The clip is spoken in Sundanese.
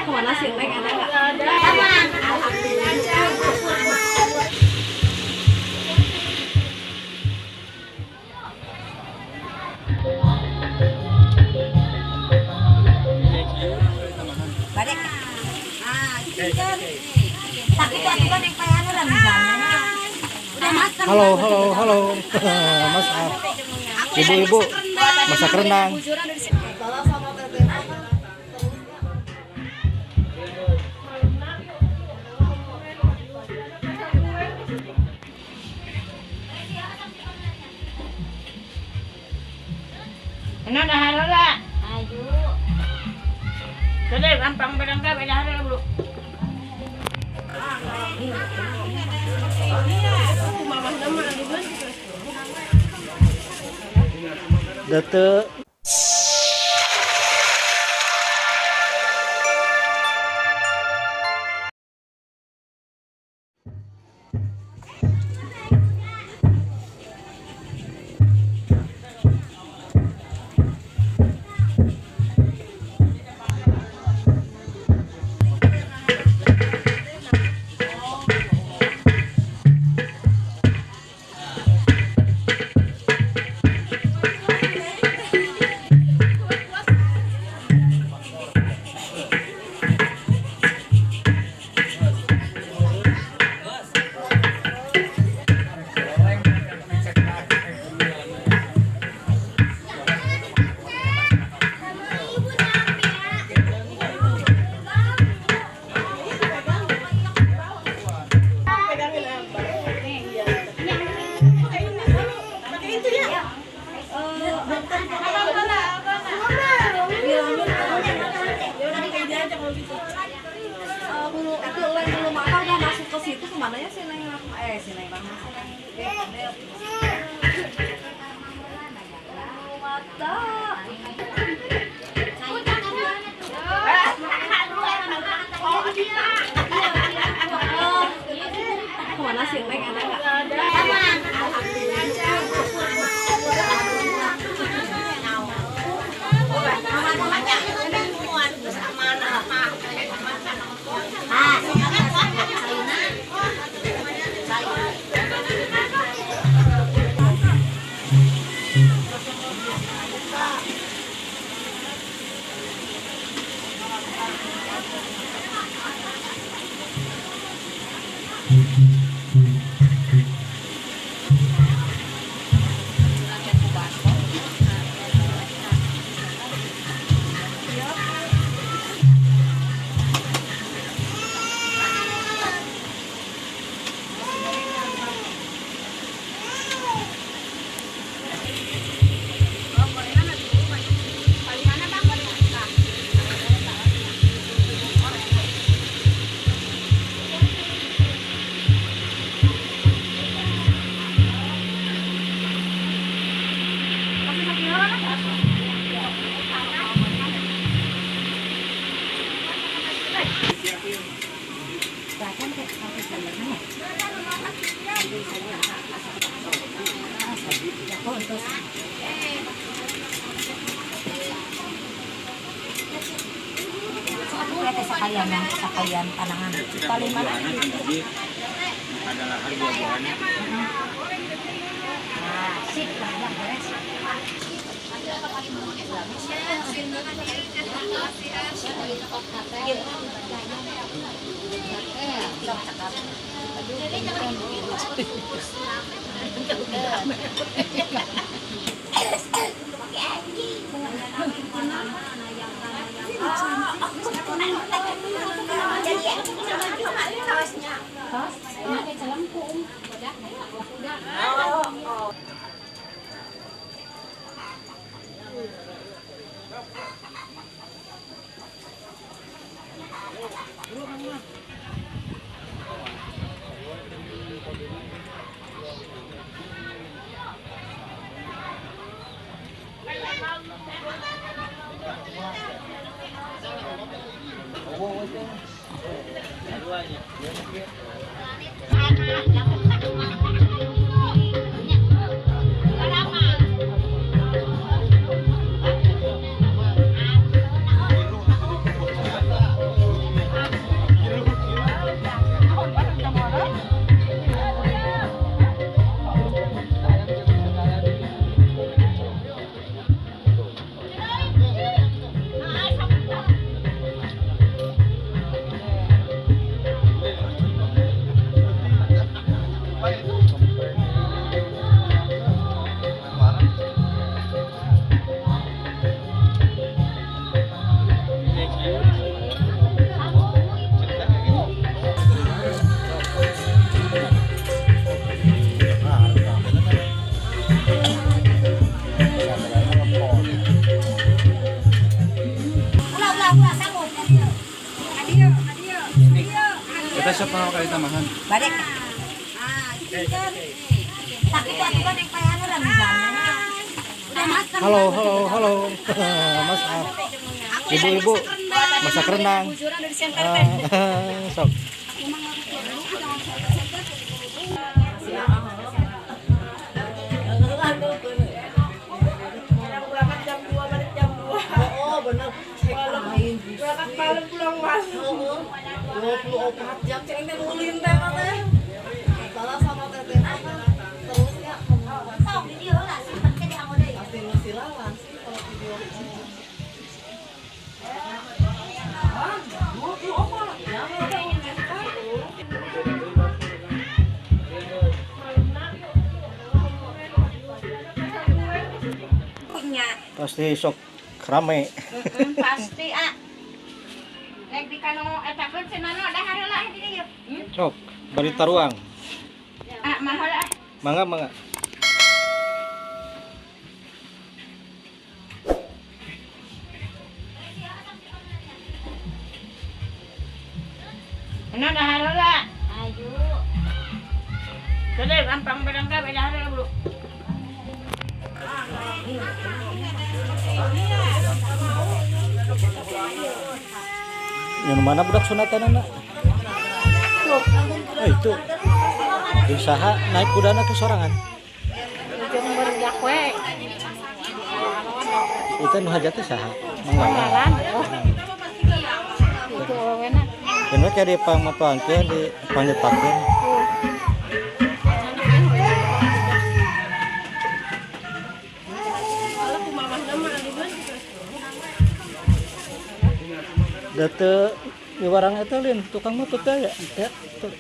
Kemana sih Neng, ada nggak? Balik. Ah, tapi itu aturan yang kayak anu lah misalnya. Udah masak. Halo, halo, halo. Mas, ibu-ibu masak rendang. Ano na halala? Ayo. Sudah, ampang barangka beda halala, Bro. Dete. Itu lem belum matang udah masuk ke situ, kemana ya si Neng Rahma? Si Neng Rahma, si Neng mata. Kemana sih Neng, ada nggak? Sakayan panangan. Paling mana? Ada lahan buah-buahannya. Nah, sip lah, beres. Besok mau kali tambahan. Balik. Ah, pinter. Tak itu atuh yang payahan lah misalnya. Udah matang. Halo, halo, halo. Mas ibu-ibu masak rendang. Sok. Berangkat jam 2, balik jam 2. Oh, bener. Berangkat malam pulang malam. 24 jam cek ini nulin teh teh. Salah sama teteh. Terus ya. Sok video lah simpen ke di anggota ya. Pasti masih lawan sih kalau video. Ah, 24 jam. Pasti sok rame. Pasti ah. Nek di kanu eta pun cenah dahar heula di dieu. Sok, bari taruang. Ah, mahal ah. Mangga, mangga. Ano dahar heula? Ayo. Sudah, ampang barangka dahar heula, Bro. Yang mana budak sunatan anak? Oh, itu. Usaha naik kudana ke sorangan. Itu nu hajatnya saha? Manggalan. Itu awena. Keun we di pangmatuangkeun di pangyetakeun. Date di warang eta lin tukang motor teh ya. Ya, tuh.